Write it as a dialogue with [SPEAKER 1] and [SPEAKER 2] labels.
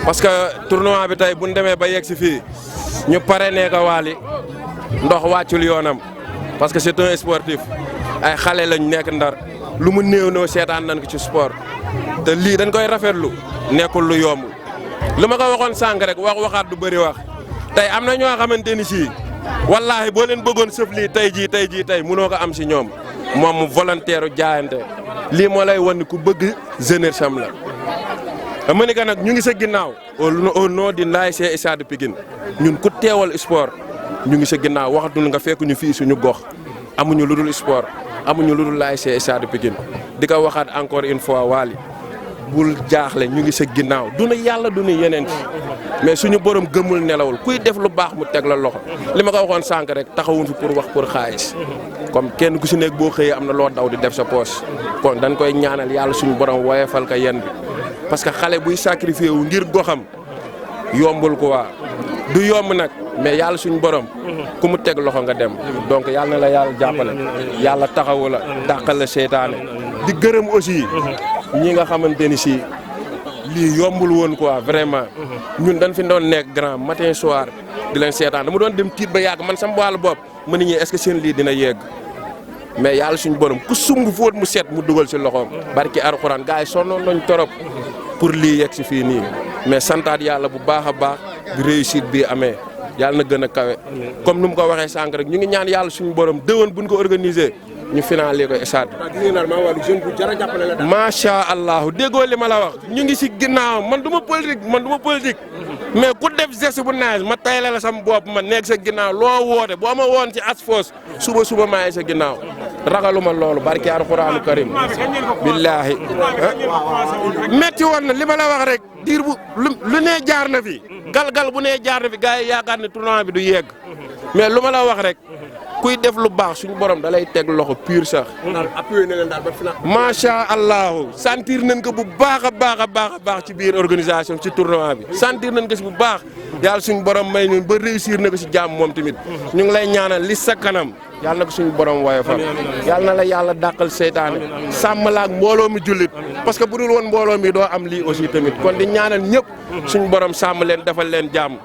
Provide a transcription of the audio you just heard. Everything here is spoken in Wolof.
[SPEAKER 1] parce que tournoi bi tey bu ñu demee ba yegg si fii ñu pare nee ko Wally ndox wàccul yoonam parce que c'est un sportif ay xale lañ nekk Ndar lu mu néew noo seetaan nañ ko ci sport te lii dañ koy rafetlu nekkul lu yomb lu ma ko waxoon sànq rek waxaat du bëri wax tey am na ñoo xamante ni si wallaahi boo leen bëggoon sëf lii tey jii mënoo ko am si ñoom moom mu volontaire jaayante lii moo lay wan ni ku bëgg jeunesse am la. ma ni que nag ñu ngi sa ginnaaw au nom di l'ASC Stade Pikine ñun ku teewal sport ñu ngi sa ginnaaw waxatul nga fekk ñu fii suñu gox amuñu lu dul sport amuñu lu dul l'ASC Stade Pikine di ko waxaat encore une fois Wally bul jaaxle ñu ngi sa ginnaaw duna yàlla duna yeneen mais suñu borom gëmul nelawul kuy def lu baax mu teg la loxo li ma ko waxoon sànq rek taxawuñ fi pour wax pour xaalis comme kenn ku si nekk boo xëyee am na loo daw di def sa poche kon dañ koy ñaanal yàlla suñu borom woyefal ko yen bi parce que xale buy sacrifié wu ngir goxam yombul quoi du yomb nag mais yàlla suñu borom ku mu teg loxo nga dem donc yàlla na la yàlla jàppale yàlla taxawu la dàqal la seytaane di gërëm aussi ñi nga xamante ni si lii yombul woon quoi vraiment ñun dañ fi doon nekk grand matin soir di leen seetaan dama doon dem tiit ba yàgg man sama wàllu bopp ma ni ñi est-ce que seen lii dina yegg mais yàlla suñu borom ku sumb fóot mu set mu dugal si loxoom barki Alxuraan gars yi sonnoon nañ torop pour lii yegg si fii nii mais santaat yàlla bu baax a baax bi réussite bii amee yàlla na gën a kawe comme nu mu ko waxee sànq rek ñu ngi ñaan yàlla suñu borom déwén buñ ko organiser ñu finalé ko stade macha allah déggoo li ma la wax ñu ngi si ginnaaw man du ma politique mais ku def geste bu naaj ma tayle la sama bopp ma nekk sa ginnaaw loo woote boo ma woon ci asfos suba maa ngi sa ginnaaw ragaluma loolu barki alxuraanu karim billaahi metti woon na li ma la wax rek diir bu lu ne jaar na fi galgal bu ne jaar na fi gars yi yaakaar ne tournoi bi du yegg mais lu ma la wax rek kuy def lu baax suñu borom da lay teg loxo pur sax. appuyé na leen daal ba final. macha allah sentir nañ ko bu baax a baax ci biir organisation ci tournoi bi. sentir nañ ko si bu baax yàlla suñu borom may ñun ba réussir na ko si jàmm moom tamit ñu ngi lay ñaanal li sa kanam yàlla na ko suñu borom woyofal yàlla na la yàlla dàqal seytaane sàmm la ak mbooloo mi jullit parce que bu dul woon mbooloo mi doo am lii aussi tamit kon di ñaanal ñëpp suñu borom sàmm leen defal leen jàmm.